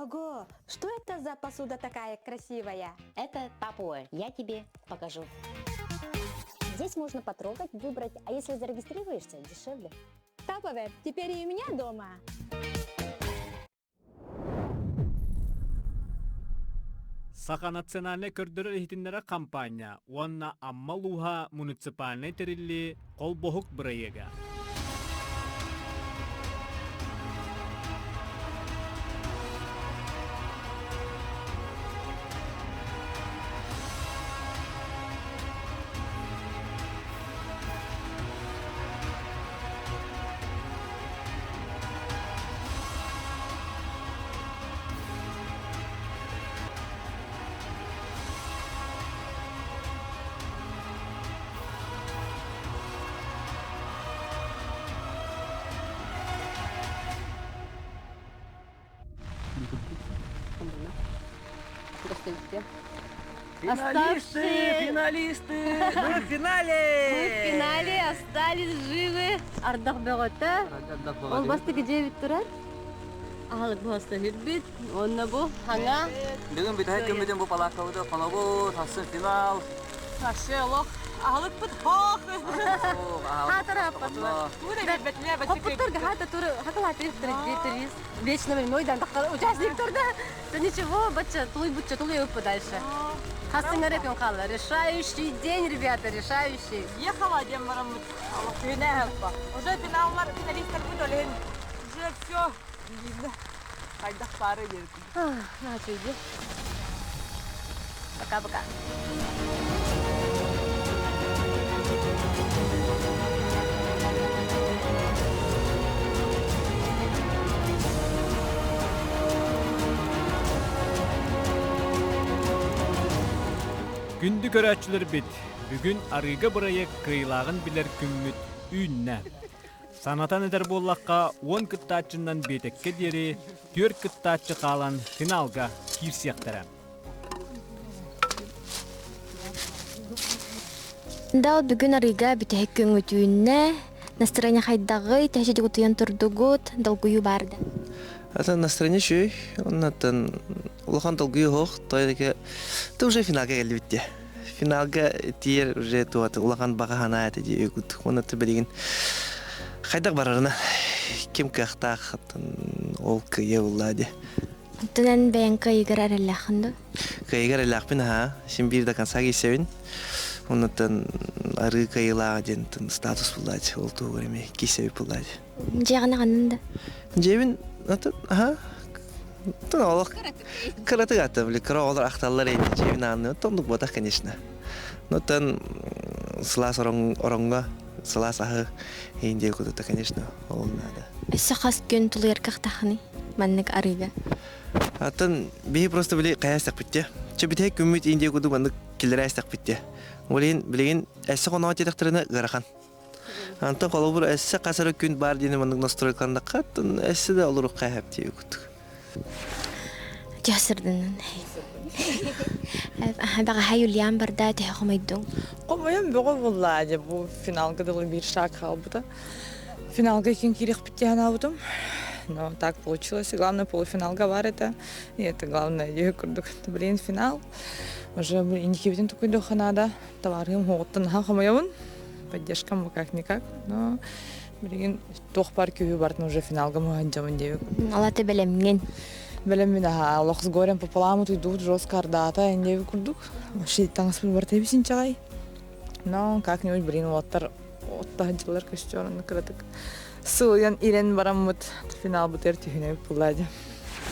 Ого, что это за посуда такая красивая? Это Тапуэ. Я тебе покажу. Здесь можно потрогать, выбрать, а если зарегистрируешься, дешевле. Тапове, теперь и у меня дома. Саха национальнай көрдөрөр-иһитиннэрэр хампаанньа уонна Амма улууһа муниципальнай тэриллии холбоһук бырайыага. Финалисты, финалисты! Мы в финале! Мы в финале остались живы. Ардах бөҕөтө. Ол бастакы дьиэбит турар. Аһылык буоста үрбүт. Онно бу хаҥа. Бүгүн бүтэһик күммүтүн бу палааккабыты хонобут, сарсын финал. Вообще олох аһылыкпыт хоох. Хаатара Хоппуттарга хата туры хакалаатыр турист. Вечно временной да участниктар да. Да ничего, бачча тулуй бучча тулуй дальше. Хастыңар күн хаалла. Решающий день, ребята, решающий. Ехала диэн бараммыт күнэ Уже финаллар, финалисттар бут олehen. Уже все. Хайдах пары диэбит. Начали. Пока-пока. Күндү көрөөччүлэрбит, бүгүн арыыга бырайыак кыайыылааҕын билэр күммүт үүннэ. Санатан этэр буоллахха, уон кыттааччыннан биэтэккэ диэри түөрт кыттааччы хаалан финалга киирсиэхтэрэ. Дал бүгүн арыыга бүтэһик көҥүтүүннэ настроение хайдаҕый, төһө утуйан турдугут, долгуйуу баар да? Атын настроение үчүгэй, оннуттан улахан долгуйуу суох, тоҕо ты уже финалга кэллибит дии. Финалга тиийэр уже туата улахан баҕа санаа этэ дии өйгүт. Уонна билигин хайдах барарына ким кыахтаах ол кыайа булла дии. Оттон эн бэйэҥ кыайыгар эрэллээххин дуо? Кыайыгар эрэллээхпин аһаа. Син биир до конца киирсэбин. Оннуттан арыы кыайыылааҕа диэн статус буллаачы. Ол туһугар эмиэ киирсэбит буллаачы. Дьиэҕин аҕаннын да? Дьиэбин аһаа олох кыратык ата били кыра оҕолор ахталлар эти дьиэбин аанны оннук буотах конечно. Ну тан сылаас ороҥҥо сылаас аһы иин диэ кутута конечно ол надо. Өссө хас күн тулуйар кыахтааххыный маннык арыыга? Атын биһи просто били хайаастахпыт те. Чэ бүтэһик күммүт иин диэ кудук маннык киллэрээстэхпит те. Ол иһин билигин өссө хоноҕо диэтэхтэринэ ыарахан. Антон холобур өссө хас эрэ күн баар диэни маннык настройкаланнахха өссө да олоруохха сөп дии курдук. Дьэ сырдыннын. Баҕаһа Юлиан барда төһө хомойдуҥ? Хомойон бөҕө буолла дьэ бу финалга дылы биир шаг хаалбыта. Финалга ким киириэхпит диэн санаабытым. Но так получилось. Главное полуфиналга бар это. И это главное дии курдук. Блин, финал. Уже инникибитин тукуйдуохха наада. Табаарыһым уоҕуттан наһаа хомойобун. Поддержкам как-никак. Но билигин туох баар күүһү барытын уже финалга муһанжамын диэбит. Алата бэлэмҥин. Бэлэммин аһаа олох с горем пополам утуйдубут жестко ардаата диэбит курдук. Вообще таҥаспын барыта эбисинчэҕэй. Но как-нибудь блин уоттар оттаһыдьылар көстөр кыратык сылыйан ирэн бараммыт финалбытыгар түһүнэбит булла дьэ.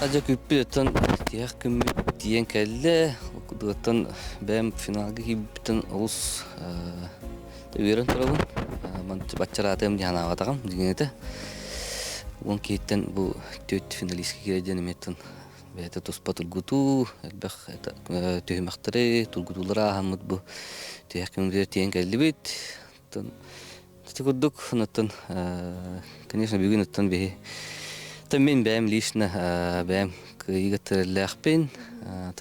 Адьа күппүт оттон тиһэх күммүт тиийэн кэллэ. Оттон бэйэм финалга киирбиттэн олус үөрэн турабын. Баччараатыам дии санаабатаҕым дьиҥэтэ. Уон киһиттэн бу түөрт финалистка киирэр диэн эмиэ бэйэтэ туспа тургутуу, элбэх түһүмэхтэри, тургутуулары ааһаммыт бу тиһэх күммүтүгэр тиийэн кэллибит. Ити курдук, оттон, конечно, бүгүн оттон биһи оттон мин бэйэм лично бэйэм кыайыыга тэриллээхпин.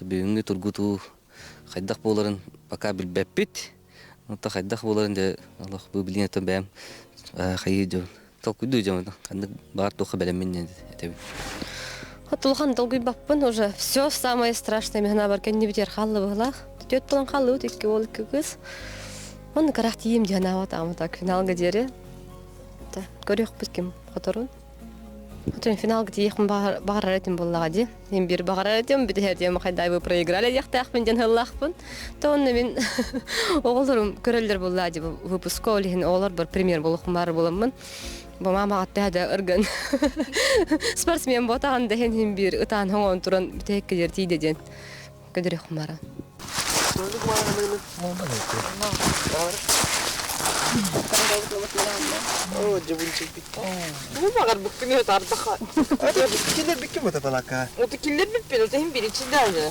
Бүгүҥҥү тургутуу хайдах буоларын пока билбэппит. Оттон хайдах буоларын дьэ олох бу билигин оттон бэйэм хайыы дьон толкуйдуу дьон ханнык баар туохха бэлэммин диэн этэбин. Вот улахан долгуйбаппын уже все самое страшное мен бар кэннибитигэр хаалла быһылаах. Түөт буолан хааллыбыт икки уол икки кыыс. Онно карах тиийим диэн аабат так финалга диэри. Көрүөхпүт ким хоторун. Хотун финалга тиийиэхпин баҕарар этим буоллаҕа дии. Мин биир баҕарар этим, бүтүһэр диэн хайдай вы проиграли диэхтээхпин диэн ыллаахпын. То онно мин оҕолорум көрөллөр буоллаа дии выпуска ол иһин оҕолор бар премьер буолуохпун баар буоламмын. Бу маамаҕа төһө да ыргын спортсмен буотаҕын да иһин биир ытаан хоҥоон туран бүтэһиккэ диэри тиийдэ диэн көдөрүөхпүн баара. Бу баҕарбыккын ытардаха. Киллэрбиккин бу табалака. Ото киллэрбиппин, ото иһин биричи даже.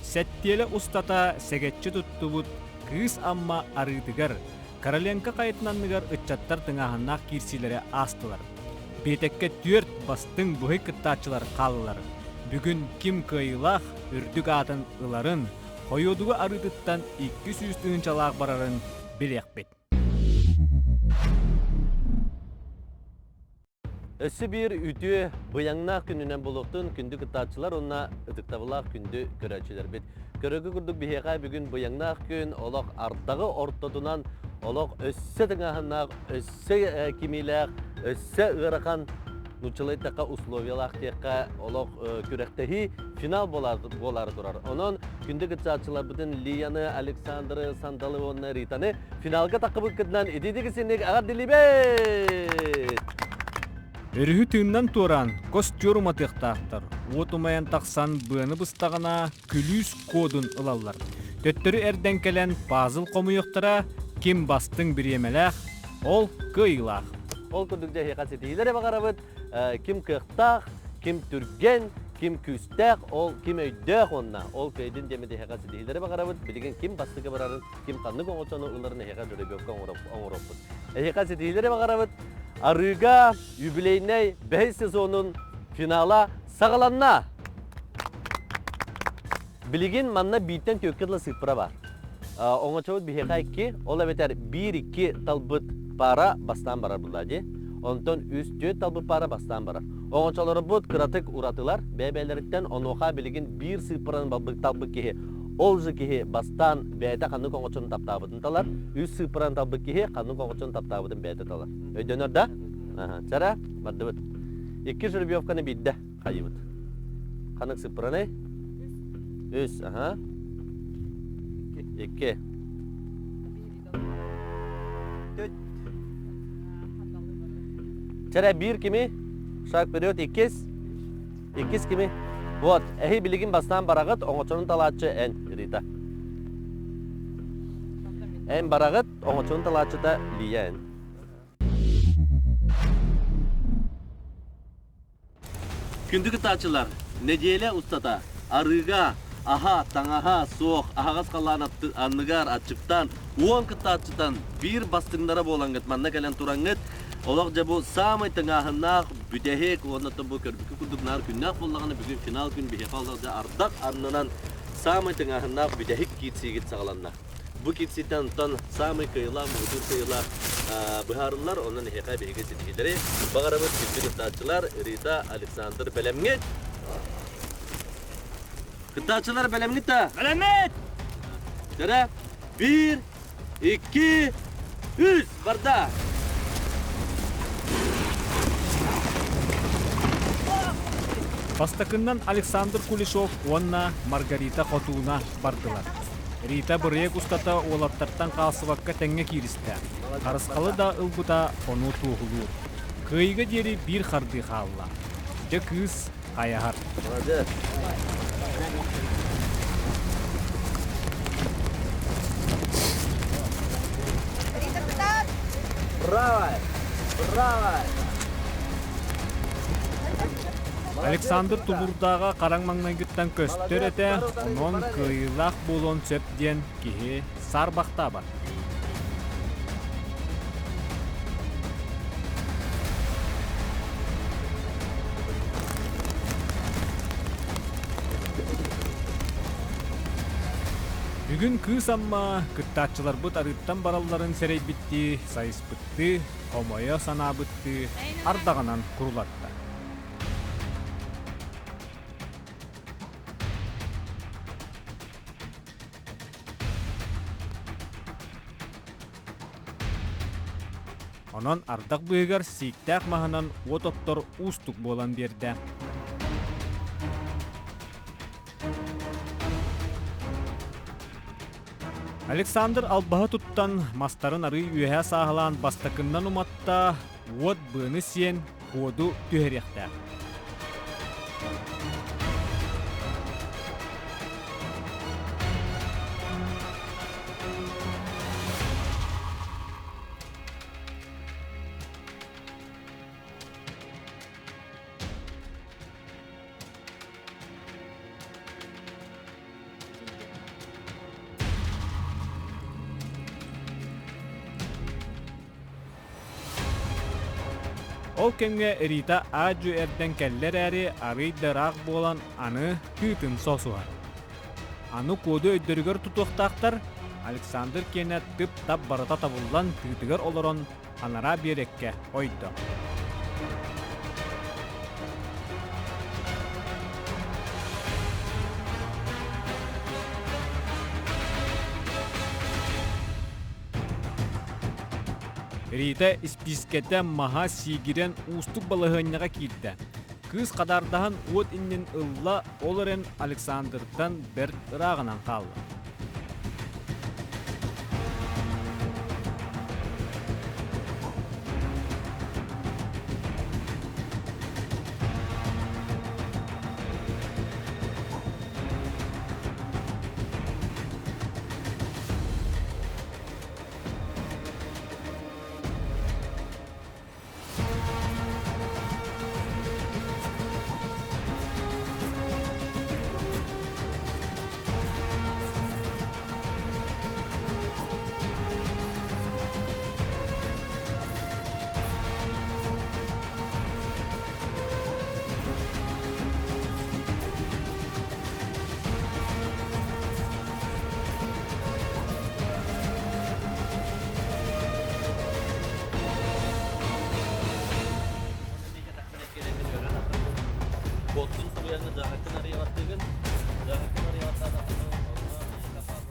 Сэттиэлэ устата сэгэччи туттубут Кыыс Амма арыытыгар Короленко хайатын анныгар ыччаттар тыҥааһыннаах киирсиилэрэ аастылар. Биэтэккэ түөрт бастыҥ быһый кыттааччылар хааллылар. Бүгүн ким кыайыылаах үрдүк аатын ыларын, Хойуодуга арыытыттан 200 тыһыынчалаах барарын билиэхпит. Өссө биир үтүө, быйаҥнаах күнүнэн буолуохтун күндү кыттааччылар уонна ытыктабылаах күндү көрөөччүлэрбит. Көрөгү курдук биһиэхэ бүгүн быйаҥнаах күн, олох ардаҕы ортотунан олох өссө тыҥааһыннаах, өссө кимиилээх, өссө ыарахан нууччалыы эттэххэ условиялаах диэххэ олох күрэхтэһии финал буолаары турар. Онон күндү кыттааччыларбытын Лияны, Александры, Сандалы уонна Ританы Финалга таххыбыккытынан ититик исинник аҕардилибэт! Өрүһү тыыннан туораан костюр уматыахтаахтар. Уот умайан тахсан быаны быстаҕына күлүүс кодун ылаллар. Төттөрү эрдэн кэлэн пазл хомуйуохтара, ким бастыҥ бириэмэлээх, ол кыайыылаах. Ол курдук дьэ эһиэхэ ситиһиилэри баҕарабыт. Ким кыахтаах, ким түргэн, ким күүстээх, ол ким өйдөөх уонна ол кыайдын диэммит эһиэхэ ситиһиилэри баҕарабыт. Билигин ким бастакы барарын ким ханнык оҥочону ыларын эһиэхэ жеребьевка оҥоруохпут. Эһиэхэ ситиһиилэри баҕарабыт. Арыыга юбилейнай бэһис сезонун финала саҕаланна! Билигин манна бииртэн түөккэ дылы сыыппара бар. Оҥочобут биһиэхэ икки, ол эбэтэр биир-икки талбыт пара бастаан барар булла дии. Онтон үс-түөрт талбыт пара бастаан барар. Оҥочолорбут кыратык уратылар, бэйэ-бэйэлэриттэн онуоха билигин биир сыыппараны талбыт киһи Ол же киһи бастаан бэйэтэ ханнык оҥочону таптаабытын талар, үс сыыппараны талбыт киһи ханнык оҥочону таптаабытын бэйэтэ талар. Өйдөнөр да? Чара, бардыбыт. Икки жеребьевканы биирдэ хайыбыт. Ханнык сыыппараны? Үс, аха. Икки. Чара биир кими? Шаг вперед, иккис. Иккис кими? Вот, эһи билигин бастаан бараҕыт, оҥочону талааччы эн, Рита. Эн бараҕыт, оҥочону талааччыта Лия эн. Күндү кытааччылар, нэдиэлэ устата арыыга, аһа, таҥаһа суох, аһаҕас халлаан анныгар аччыктаан, уон кыттааччытан биир бастыҥнара буолаҥҥыт манна кэлэн тураҥҥыт, Олох дьэ бу саамай тыҥааһыннаах бүтэһик уонна бу көрбүккэ курдук наар күннээх буоллаҕына бүгүн финал күн биһиэхэ олох дьэ ардах аннынан саамай тыҥааһыннаах бүтэһик киирсиигит саҕаланна. Бу киирсииттэн онтон саамай кыайыылаах, муҥутуур кыайыылаах быһаарыллар. Онон эһиэхэ биһиги ситиһиилэри баҕарабыт күндү кыттааччылар Рита, Александр бэлэмҥит? Кыттааччылар бэлэмҥит да? Бэлэммит! Дөрө, биир, икки, үс, барда! Бастакыннан Александр Кулешов уонна Маргарита Хотууна бардылар. Рита бырайыак устата уолаттартан хаалсыбакка тэҥҥэ кииристэ. Харысхалы да ылбыта ону туоһулуур. Кыайыыга диэри биир хардыы хаалла. Дьэ кыыс хайаһар. Молодец. Браво! Браво! Александр Тулурдааҕа хараҥ маҥнайгыттан көстөр этэ, онон кыайыылаах буолуон сөп диэн киһи саарбахтаабат. Бүгүн Кыыс Амма кыттааччыларбыт арыыттан баралларын сэрэйбиттии, сайыспыттыы, хомойо санаабыттыы ардаҕынан курулатта. Онон ардах быыһыгар сииктээх маһынан уот оттор уустук буолан биэрдэ. Александр албаһы туттан, мастарын арыы үөһэ сааһылаан бастакыннан уматта, уот быаны сиэн, куоду түһэриэхтээх. Ол кэмҥэ Рита аа-дьуо эрдэн кэллэ эрээри, арыый да ыраах буолан аны тыытын сосуһар. Аны куоду өйдөрүгэр тутуохтаахтар, Александр киэнэ тып-тап барыта табыллан тыытыгар олорон анараа биэрэккэ ойдо. Рита испиискэтэ маһа сиигирэн уустук балаһыанньаҕа киирдэ. Кыыс хадаардаһан уот иннин ылла, ол эрэн Александртан бэрт ырааҕынан хаалла.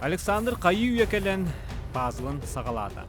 Александр хайыы үйэ кэлэн пазлын саҕалаата.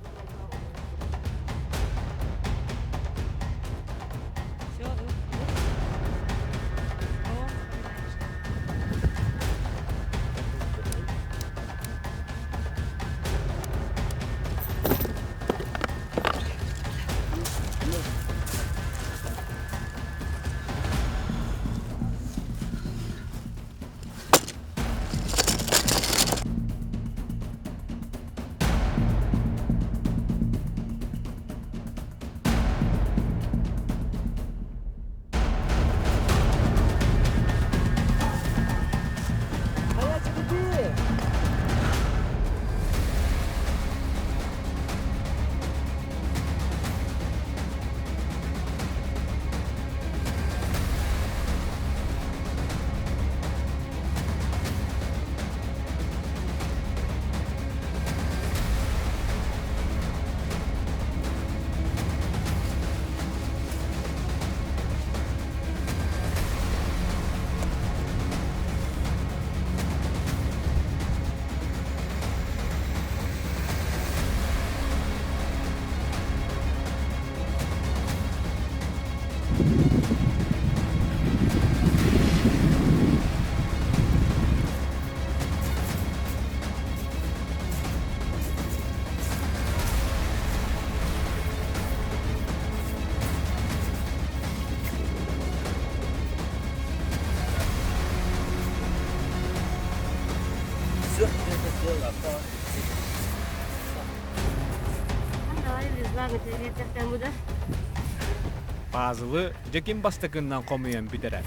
Пазлы дьэ ким бастакыннан хомуйан бүтэрэр?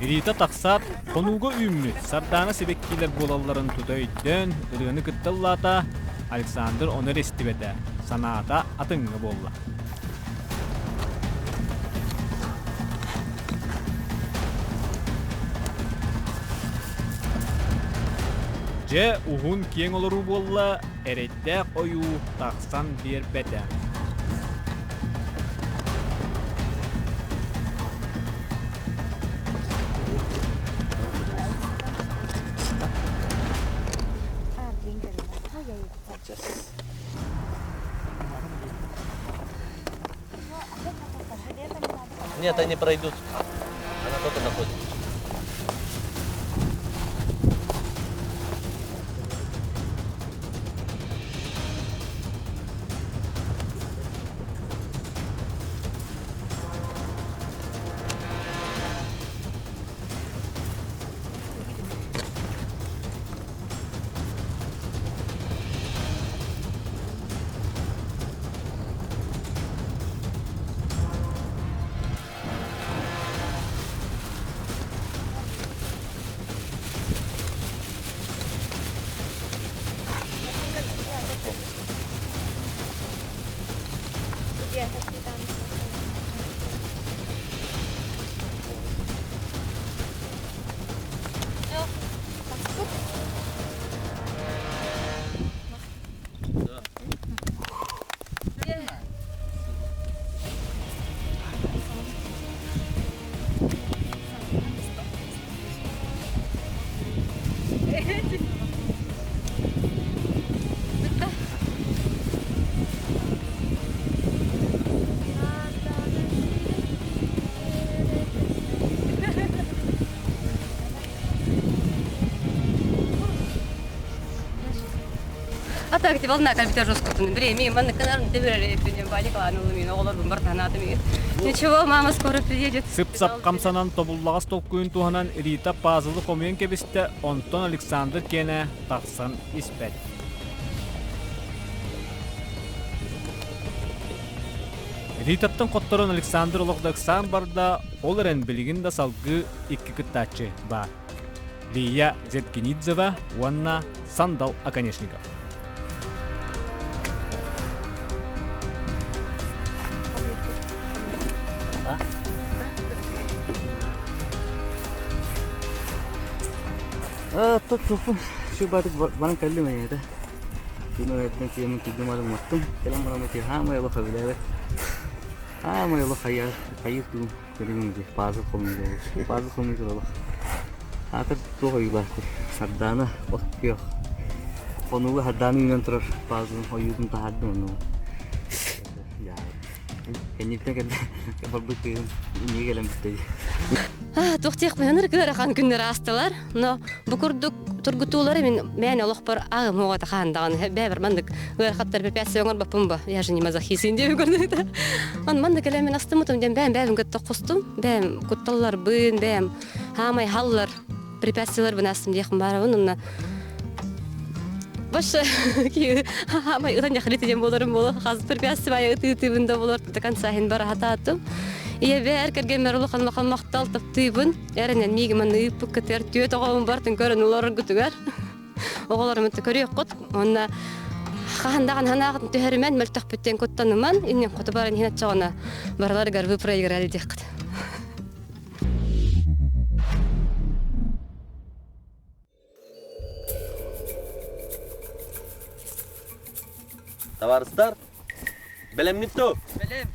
Рита тахсаат, хонууга үүммүт сардаана сибэккилэр буолалларын тута өйдөөн, ырыаны кытта ыллаата, Александр ону эрэ истибэтэ, санаата атыҥҥа буолла. Дьэ, уһун киэҥ олоруу буолла, эрэйдээх ойуу тахсан биэрбэтэ. Нет, они пройдут. Она только находит. А так ти волна калбите жестко Время манна канар Ничего, мама скоро приедет. Сып-сап хамсанан тобуллаҕас толкуйун туһанан Рита пазлы хомуйан кэбистэ, онтон Александр киэнэ тахсан испэт. Ритаттан хотторон Александр олох да ыксаан барда, ол эрэн билигин да салгыы икки кыттааччы баар. Лия Зеткинидзева уонна Сандал Оконешников. Тут туппун şu барык баран кэллим эйэтэ. Күн өйөттөн киэмин килдим алым оттум. Кэлэн барам ити хаамай олох өбүлээбэт. Хаамай олох хайа хайыр тугум Билигин пазл хомуйар пазл хомуйар олох. Аатыр туох ойуулаахтый? Сардаана от күөх. Хонууга сардаана үүнэн турар пазлын ойуутун таһаардым онно. Кэнниттэн кэллэ барбыт кыыһым инньэ кэлэн бүттэ дии. Туох диэхпин ынырык ыарахан күннэр аастылар. Но бу курдук тургутуулары мин мээнэ олохпор ааҕым оҕото хаһан даҕаны бэйэбэр маннык ыарахаттар препятствие оҥорбоппун бо я же не мазохист диэби көрдүгүтэ он маннык эле мин астыммытым диэн бэйэм бэйэбин кытта хостум бэйэм кутталларбын бэйэм хаамай халлар препятствиеларбын астым диэхпин баарабын онно Больше хаамай ытан яхрити диэн буоларым буолуо хас препятствие ытыы-ытыыбын да буолар до конца иһин бара хатаатым ийэбэр кэргэммэр улахан улахан махтал таптыыбын Эрэнэн миигин манна ыыппыккытыгар түөрт оҕобун бартын көрөн олороргутугар оҕолорум көрүөххүт уонна хаһан даҕаны санааҕытын түһэримэн мөлтөхпүттэн куттаныман иннин хоту баран иһин оччоҕуна барыларыгар вы проиграли диэххит. Табаарыстар, бэлэмнит ту? Бэлэм.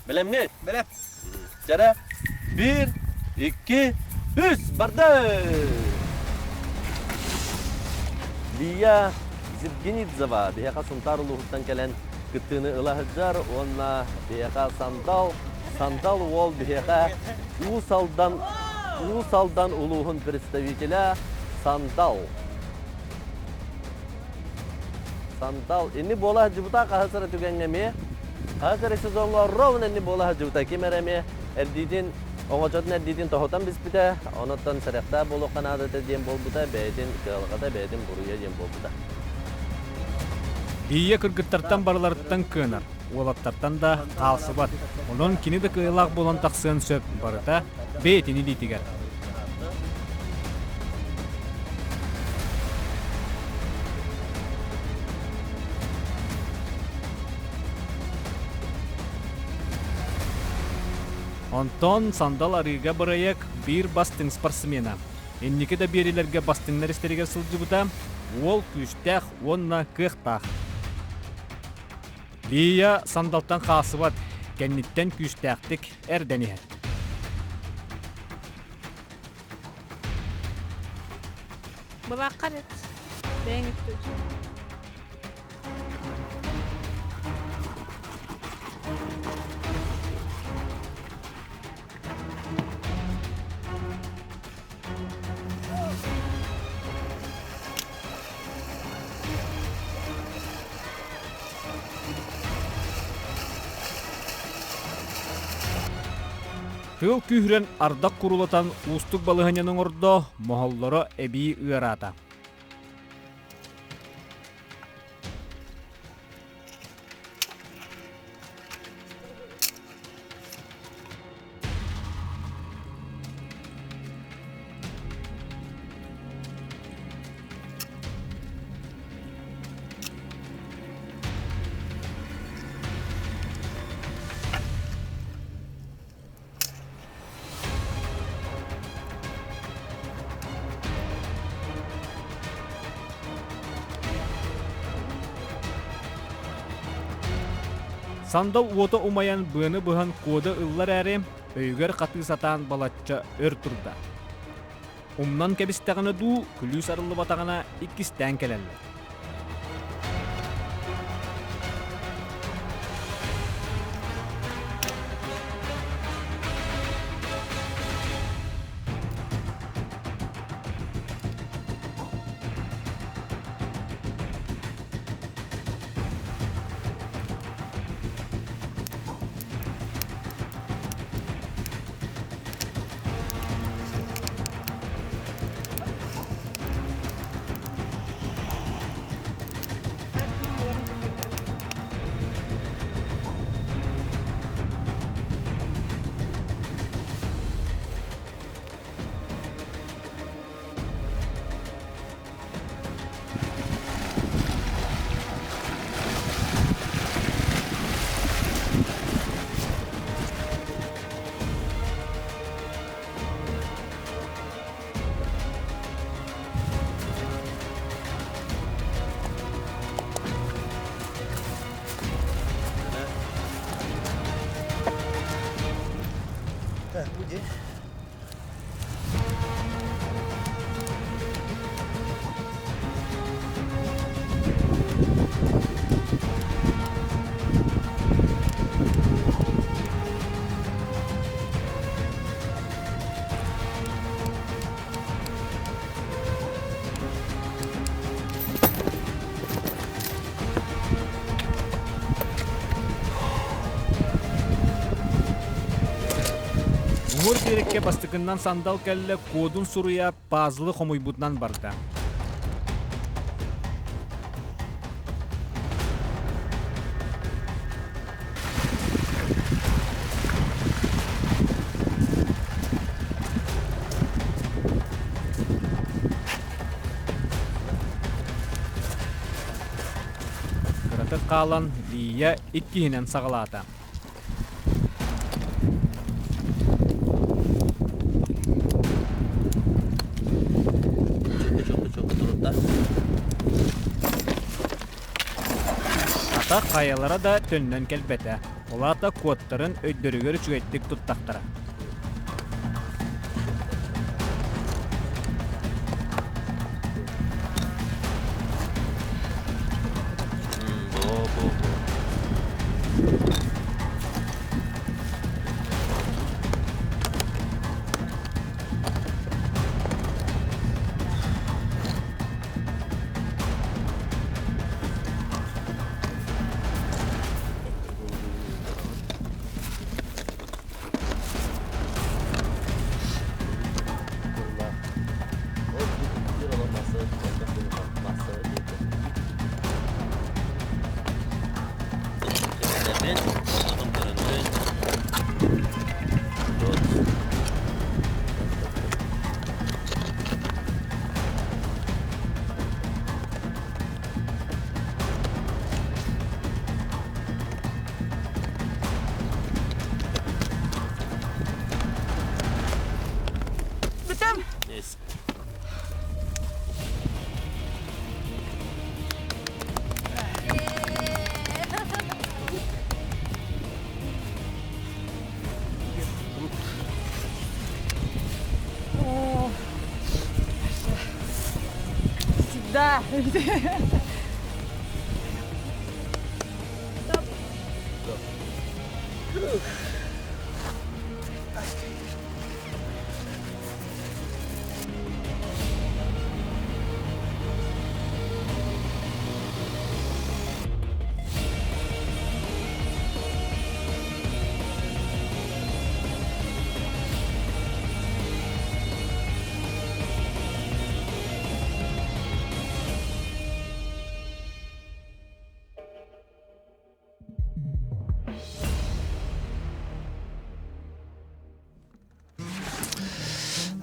Бэлэмнит? Бэлэм. Чара, bir, iki, үс, барды! Лия Зевгенидзева биһиэхэ Сунтаар улууһуттан кэлэн кыттыыны ыла сылдьар уонна биһиэхэ Сандал, Сандал уол биһиэхэ Уус Алдан, Уус Алдан улууһун представителэ Сандал. Сандал инни буола сылдьыбыта хаһыс эрэ түгэҥҥэ эмиэ хаһыс эрэ сезоҥҥа ровно инни буола сылдьыбыта ким эрэ эмиэ эрдиитин оҥочотун эрдиитин тоһутан биспитэ онуттан сэрэхтээх буолуохха наадата диэн буолбута бэйэтин кыалҕата бэйэтин буруйа диэн буолбута. Лия кыргыттартан барыларыттан кыанар, уолаттартан да хаалсыбат. Онон кини да кыайыылаах буолан тахсыан сөп барыта бэйэтин илиитигэр. Онтон Сандал арыыга бырайыак биир бастыҥ спортсмена. Инники да биэриилэргэ бастыҥнар истэригэр сылдьыбыта, уол күүстээх уонна кыахтаах. Лия Сандалтан хаалсыбат, кэнниттэн күүстээхтик эрдэн иһэр. Былааххар эт. Бэйэҥ үттү. Тыал күүһүрэн ардах курулатан уустук балаһыанньаны оҥордо, моһоллоро эбии ыараата. Сандал уота умайан быаны быһан куода ылла эрээри, өйүгэр хатыы сатаан балачча өр турда. Умнан кэбистэҕинэ дуу, күлүүс арыллыбатаҕына иккистээн кэлэллэр. Так, где? Муҥур биэрэккэ бастакыннан сандал кэллэ куодун суруйа пазлы хомуйбутунан барда. Кыратык хаалан Лия иккиһинэн саҕалаата. Ата хайалара да төннөн кэлбэтэ. Ол аата куоттарын өйдөрүгэр үчүгэйдик туттахтара. Да.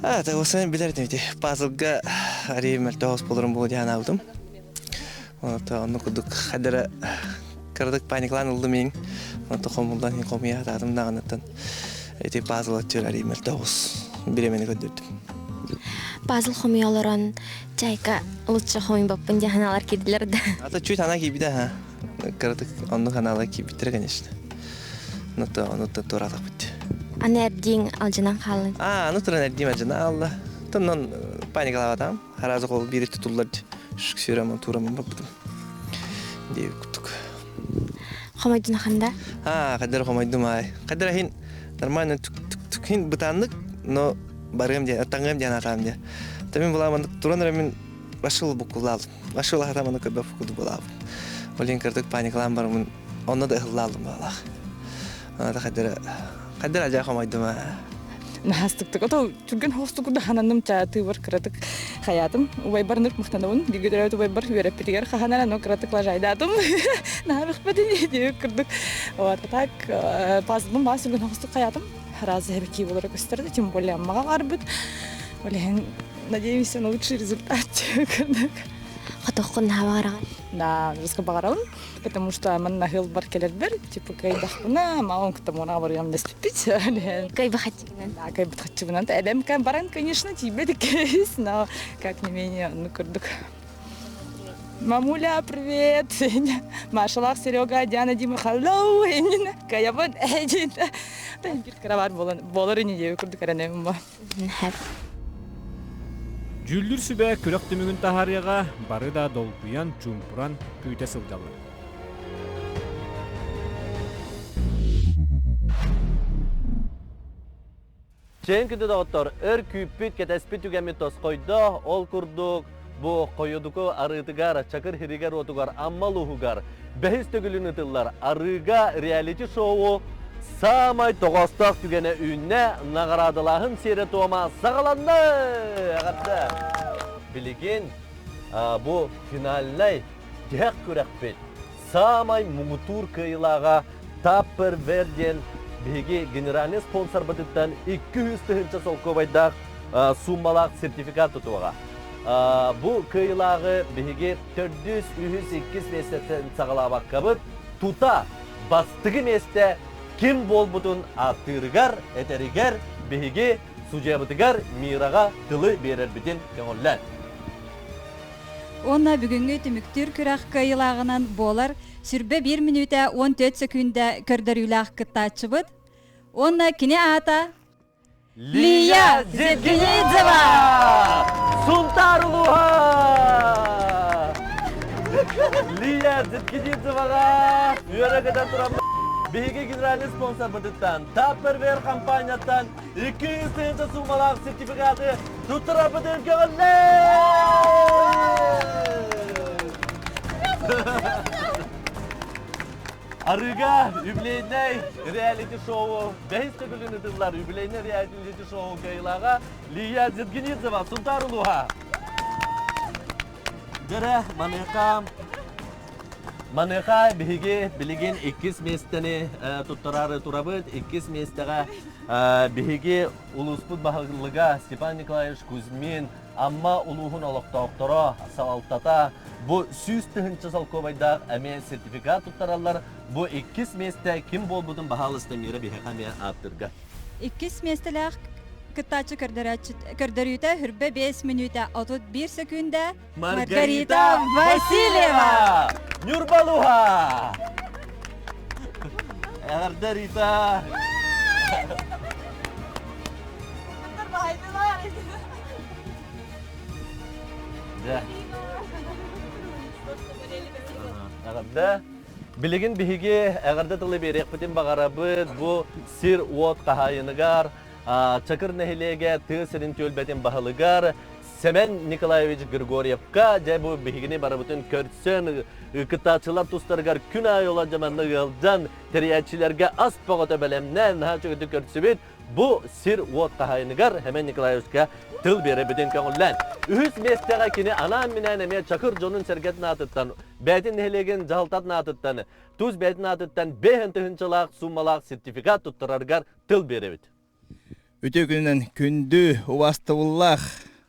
А, так билэр ити пазлга арий мөлтөх болорум буолуо диэн анаабытым. Онто онну курдук хадара кыратык паниклаан ыллым иҥ. Онто хомуллан иһин хомуйа сатаатым даҕаныттан ити пазл өттүгэр арий мөлтөх бириэмэни көрдөрдүм. Пазл хомуйа олорон чайка лучше хомуйбаппын диэн санаалар киирдилэр да. Ата чуть ана киирбитэ ха. Кыратык оннук анаалар киирбиттэрэ конечно. Онута онута туораатахпыт. Аны эрдииҥ алдьанан хааллын. Аа, аны туран эрдиим алдьана хаалла. Тоннон паникалаабатаҕым. Араас ол биир тутуллар сүрэмон турамын барбытым. Диэбит курдук. Хомойдун ханда? Аа, кадыр хомойдум аай. Кадыр ахин нормально түк хин бытааннык, но барыам диэн, таҥыам диэн атаам диэн. Та мин буламан туран эрэ мин башыл буккулаалым. Башыл хатам аны көрбөп курдук булаабын. Олин кырдык паникалаан барымын онно да ыһыллаалым баалаах. Ана кадыр кадыр ажа хомойдум аа. Наһастыктык. Ото түргэн хоостук хананным чаатыыбар кыратык хаятым. Убайбар нык махтанабын. Бииргэ убайбар үөрэппитигэр хаханара, но кыратык лажайдаатым. Наһаа диэбит курдук. Вот, а так пазлым баа сүргэн хоостук хаятым. Разы хэбэки болара көстөрдө, тем более аммаға барбыт. Олehen надеемся на лучший результат. Хотоххун наһаа баҕараҕын? Да, жестко баҕарабын, потому что манна хыл бар келербер, типа кайдахпына, малон кытамона барыам дэспиппит. Кайбахатчыгынан. Да, кайбахатчыгынан. Эбэм баран, конечно, тиийбэт кейс, но как не менее, ну курдук. Мамуля, привет! Машалах, Серега, Диана, Дима, hello! Каябын, эдин. Бир каравар болар ини диэби курдук эрэнэбин бу. Дьүүллүүр сүбэ күрэх түмүгүн таһаарыаҕа бары да долгуйан, чуумпуран күүтэ сылдьаллар. Чээн күндү доҕоттор, өр күүппүт, кэтэспит түгэммит тосхойдо. Ол курдук бу Хойодуку арыытыгар, Чакыр хиригэр уотугар, Амма улууһугар бэһис төгүлүн ытыллар арыыга реалити-шоу саамай тоҕоостоох түгэнэ үүннэ, наҕараадалааһын сиэрэ-туома саҕаланна! Эҕэрдэ! Билигин бу финальнай тиһэх күрэхпит саамай муҥутуур кыайыылааҕа Tupperware диэн биһиги генеральный спонсорбытыттан 200 тыһыынча солкуобайдаах сууммалаах сертификат тутуоҕа. Бу кыайыылааҕы биһиги төрдүс, үһүс, иккис миэстэттэн саҕалаабаккабыт, тута бастакы миэстэ ким буолбутун ааттыырыгар, этэригэр биһиги судьуйабытыгар Мираҕа тылы биэрэрбитин көҥүллээн. Уонна бүгүҥҥү түмүктүүр күрэх кыайыылааҕынан буолар сүрбэ биир мүнүүтэ 14 сөкүүндэ көрдөрүүлээх кыттааччыбыт. Уонна кини аата Лия Зедгенидзева! Сунтаар улууһа! Лия Зедгенидзеваҕа үөрэ-көтө туран биһиги генеральный спонсорбытыттан Tupperware компанияттан 200 тыһыынча суумалаах сертификаты туттарарбытын көҕүллээ! Арыыга юбилейнай реалити-шоу бэһис төгүлүн ытыллар юбилейнай реалити-шоу кыайыылааҕа Лия Зедгенидзева Сунтаар улууһа. Дьэрэ, маныаха Маныаха биһиги билигин иккис миэстэни туттараары турабыт. Иккис миэстэҕэ биһиги улууспут баһылыга Степан Николаевич Кузьмин Амма улууһун олохтоохторо, салалтата бу 100 тыһыынча солкуобайдаах эмиэ сертификат туттараллар. Бу иккис миэстэ ким буолбутун баһаалыста Мира биһиэхэ эмиэ ааттырга. Иккис миэстэлээх кыттааччы көрдөрүүтэ хүрбэ 5 мүнүүтэ 31 сөкүүндэ Маргарита Васильева! Ньурбалуха! Эҕэрдэ Рита! Эҕэрдэ. Эҕэрдэ. Билигин биһиги эҕэрдэ тылы биэриэхпитин баҕарабыт. Бу сир-уот хаһаайыныгар, Чакыр нэһилиэгэ тыа сирин түөлбэтин баһылыгар Сэмэн Николаевич Григорьевка дьэ бу биһигини барыбытын көрсөн кыттааччылар тустарыгар күн аайы олорон дьэ манна ыалдьан тэрийээччилэргэ ас бөҕөтө бэлэмнээн наһаа үчүгэйдик көрсүбүт бу сир-уот хаһаайыныгар Сэмэн Николаевичка тыл биэрэбитин көҥүллээн. Үһүс миэстэҕэ кини анаан-минээн эмиэ Чакыр дьонун-сэргэтин аатыттан, бэйэтин нэһилиэгин дьаһалтатын аатыттан, тус бэйэтин аатыттан 5 тыһыынчалаах сууммалаах сертификат туттарарыгар тыл биэрэбит. Үтүө күнүнэн күндү, убаастабыллаах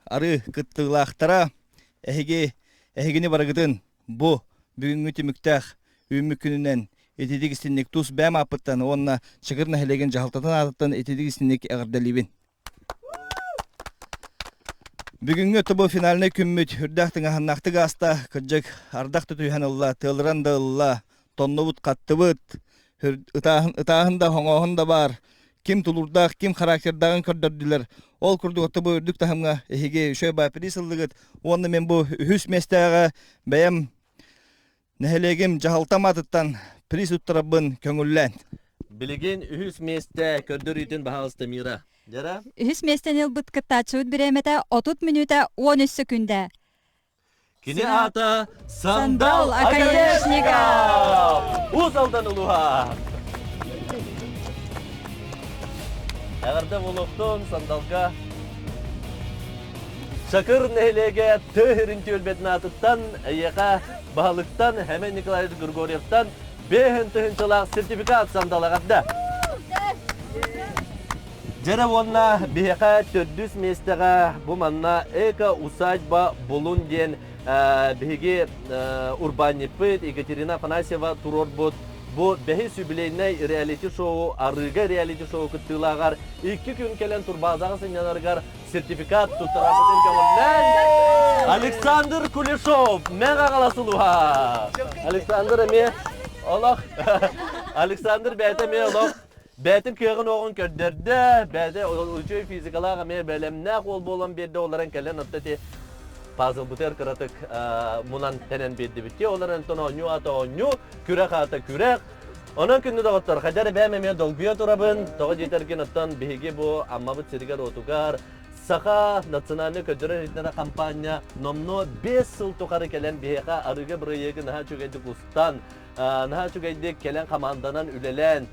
арыы кыттыылаахтара, эһиги, эһигини барыгытын бу бүгүҥҥү түмүктээх үүммүт күнүнэн ититик истинник тус бэйэм ааппыттан уонна Чакыр нэһилиэгин дьаһалтатын аатыттан ититик истинник эҕэрдэлиибин. Бүгүҥҥү тобу финальнай күммүт үрдээх тыҥаһыннаахтык ааста, кырдьык ардах да түһэн ылла, тыалыран да ылла, тоннубут, хаттыбыт, ытааһын, ытааһын да, хоҥооһун да баар. Ким тулуурдаах, ким характердааҕын көрдөрдүлэр. Ол курдук тобу үрдүк таһымҥа эһиги үчүгэй бааппыдыы сыллыгыт уонна мен бу үһүс миэстэҕэ бэйэм нэһилиэгим дьаһалтам аатыттан приз туттарарбын көҥүллээн. Билигин үһүс миэстэ көрдөрүүтүн баһаалыста Мира. Дьара? Үһүс миэстэни ылбыт кыттааччыбыт бириэмэтэ 30 мүнүүтэ 13 сөкүүндэ. Кини аата Сандал Оконешников! Уус Алдан улууһа! Эҕэрдэ буолуохтун Сандалга Чакыр нэһилиэгэ тыа сирин түөлбэтин аатыттан эйиэхэ баһылыктан Хэмэн Николаевич Григорьевтан бэһин тыһыынчалаах сертификат Сандал эҕэрдэ! Дьэрэ уонна биһиэхэ төрдүс миэстэҕэ бу манна эко-усадьба Булун диэн биһиги урбаанньыппыт Екатерина Афанасьева туруорбут бу бэһис юбилейнай реалити-шоу арыыга реалити-шоу кыттыылааҕар икки күн кэлэн турбаазаҕа сынньанарыгар сертификат туттарарбытын көҥүллээн Александр Кулешов Мэҥэ Хаҥалас улууһа Александр эмиэ олох Александр бэйэтэ эмиэ олох Бэйэтин кыаҕын-уоҕун көрдөрдө, бэйэтэ үчүгэй физикалаах эмиэ бэлэмнээх уол буолан биэрдэ, олорон кэлэн отто ити пазлбытыгар кыратык мунан тэнэн биэрдибит. Олорон онтон оонньуу аата оонньуу, күрэх аата күрэх. Онон күндү доҕоттор, хайдах эрэ бэйэм эмиэ долгуйа турабын. Тоҕо диэтэргин оттон биһиги бу Аммабыт сиригэр-уотугар Саха национальнай көрдөрөр иһитиннэрэр хампаанньа номнуо 5 сыл тухары кэлэн биһиэхэ арыыга бырайыагы наһаа үчүгэйдик устан, наһаа үчүгэйдик кэлэн хамаанданан үлэлээн,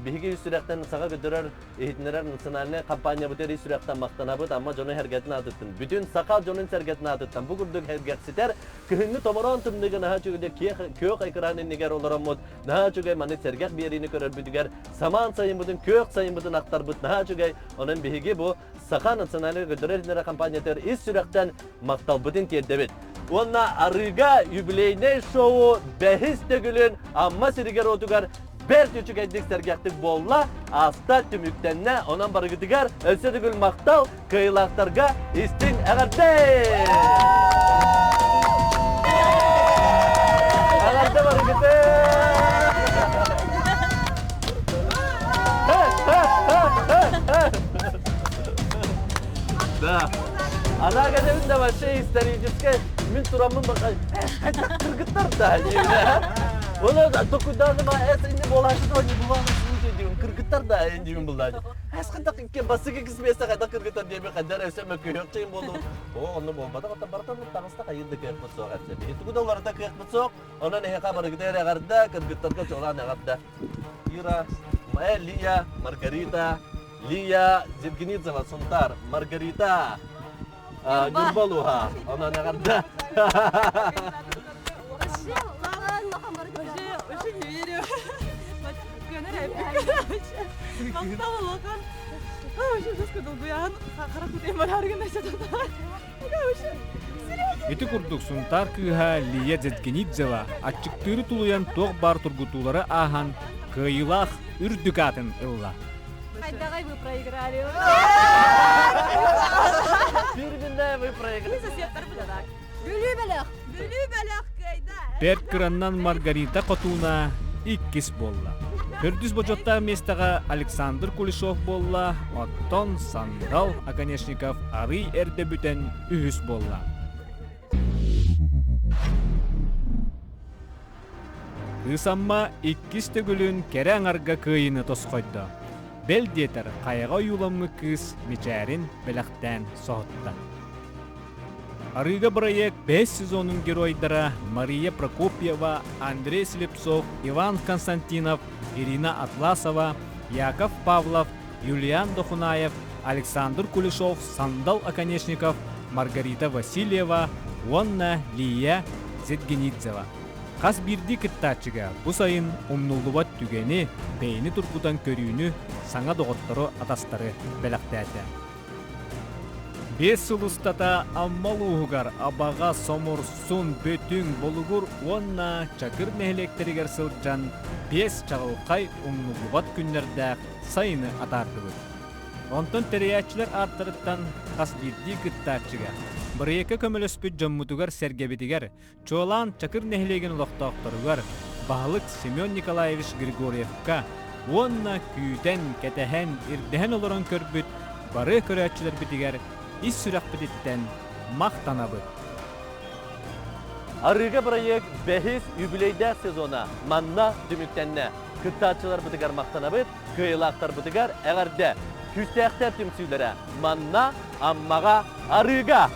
биһиги үс сүрэхтэн саха көтөрөр иһитиннэрэр национальнай компаниябытыгар ис сүрэхтэн махтанабыт. Амма дьонун-сэргэтин аатыттан, бүтүн саха дьонун-сэргэтин аатыттан бу курдук сэргэхситэр кыһыҥҥы томороон тымныыга наһаа үчүгэйдик күөх экран иннигэр олороммут, наһаа үчүгэй маннык сэргэх биэриини көрөрбүтүгэр самаан сайыммытын, күөх сайыммытын ахтарбыт наһаа үчүгэй. Онон биһиги бу Саха национальнай көтөрөр иһитиннэрэр компаниятыгар ис сүрэхтэн махталбытын тиэрдэбит. Уонна арыыга юбилейнай шоу бэһис төгүлүн Амма сиригэр-уотугар бэрт үчүгэйдик сэргэхтик буолла, ааста, түмүктэннэ. Онон барыгытыгар өссө төгүл махтал, кыайыылаахтарга истиҥ эҕэрдэ! Эҕэрдэ барыгытын! Да. Она говорит, да вообще историческая. Мин тураммын бака кыргыттар да Оны токуйдааны ма эс инде болашы да не бывало случай деймін кыргыттар да деймін булда. Эс қандақ иккен басыгы кисмесе қайда кыргыттар деймін қайдар өсө мөкүйөк чейин болду. О, онны болбада оттан бартан таңыста кайырды кыахпыт суох этсе. Биһи тугу да оларда кыахпыт суох. Онон эһэха барыгыта эҕэрдэ, кыргыттарга чолаан эҕэрдэ. Ира, Лия, Маргарита, Лия Зевгенидзева, Сунтар, Маргарита, Ньурба Онон эҕэрдэ. Вообще не верю. Вообще жестко долгуян. Ити курдук Сунтаар кыыһа Лия Зедгенидзева аччыктыыры тулуйан туох баар тургутуулары ааһан кыайыылаах үрдүк аатын ылла. Хайдаҕай вы проиграли. Фирменная вы проиграли. Бүлүү бөлөх! Бүлүү бөлөх кыайда! Бэрт кыраннан Маргарита Хотууна иккис буолла. Төрдүс бочуоттаах миэстэҕэ Александр Кулешов буолла, оттон Сандал Оконешников арый эрдэ бүтэн үһүс буолла. Кыыс Амма иккис төгүлүн кэрэ аҥарга кыайыыны тосхойдо. Бэл диэтэр, хайаҕа ойууламмыт кыыс мичээрин бэлэхтээн соһутта. Арыыга бырайыак бэһис сезонун геройдара Мария Прокопьева, Андрей Слепцов, Иван Константинов, Ирина Атласова, Яков Павлов, Юлиан Дохунаев, Александр Кулешов, Сандал Оконешников, Маргарита Васильева уонна Лия Зедгенидзева. Хас биирдии кыттааччыга бу сайын умнуллубат түгэни, бэйэни тургутан көрүүнү, саҥа доҕоттору-атастары бэлэхтээтэ. Биэс сыл устата Амма улууһугар Абаҕа, Соморсун, Бөтүҥ, Болугур уонна Чакыр нэһилиэктэригэр сылдьан биэс чаҕылхай умнуллубат күннэрдээх сайыны атаардыбыт. Онтон тэрийээччилэр ааттарыттан хас биирдии кыттааччыга, бырайыакка көмөлөспүт дьоммутугар-сэргэбитигэр, чуолаан Чакыр нэһилиэгин олохтоохторугар, баһылык Семен Николаевич Григорьевка уонна күүтэн, кэтэһэн, ирдэһэн олорон көрбүт бары көрөөччүлэрбитигэр ис сүрэхпититтэн махтанабыт. Арыыга бырайыак бэһис үбүлүөйдээх сезона манна түмүктэннэ. Кыттааччыларбытыгар махтанабыт, кыайыылаахтарбытыгар эҕэрдэ! Күүстээхтэр түмсүүлэрэ манна, Аммаҕа, Арыыга!